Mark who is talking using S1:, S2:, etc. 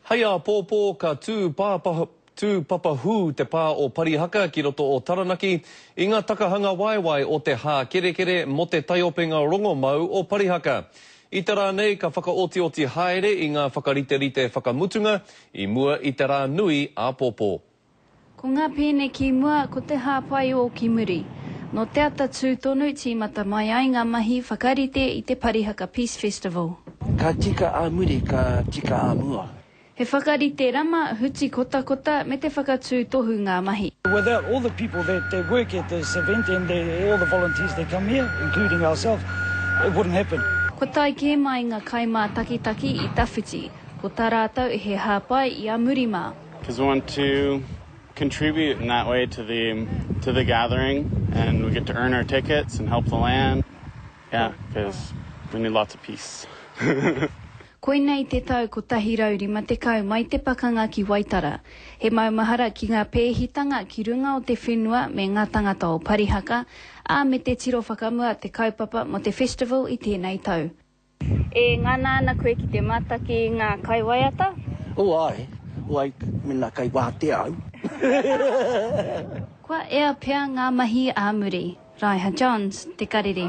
S1: Hei āpōpō ka tū pāpahu, tū papahū te pā o Parihaka ki roto o Taranaki i ngā takahanga waewae o te hākerekere mō te taiopenga rongomau o Parihaka. I te rā nei ka whakaotioti haere i ngā whakariterite whakamutunga i mua i te rā nui āpōpō.
S2: Ko ngā pēne ki mua, ko te hāpai ō ki muri. Nō te ata tū tonu tīmata mai ai ngā mahi whakarite i te Parihaka Peace Festival.
S3: Ka tika ā muri, ka tika ā mua.
S2: He whakarite rama, huti kotakota me te whakatū tohu ngā mahi.
S4: Without all the people that that work at this event and the all the volunteers that come here, including ourselves, it wouldn't happen.
S2: Kua tae kē mai ngā kaimātakitaki i tawhiti, ko tā rātou he hāpai i a muri mā.
S5: Because we want to contribute in that way to the to the gathering and we get to earn our tickets and help the land. Yeah, because we need lots of peace.
S2: Koinei te tau 150 mai te pakanga ki Waitara. He maumahara ki ngā pēhitanga ki runga o te whenua me ngā tangata o Parihaka, ā, me te tiro whakamua te kaupapa mo te festival i tēnei tau. E ngana ana koe ki te mātaki i ngā kaiwaiata?
S3: Oh āe, wai, mena kai wātea au.
S2: Kua ea pea ngā mahi ā muri. Raiha Johns, Te Karere.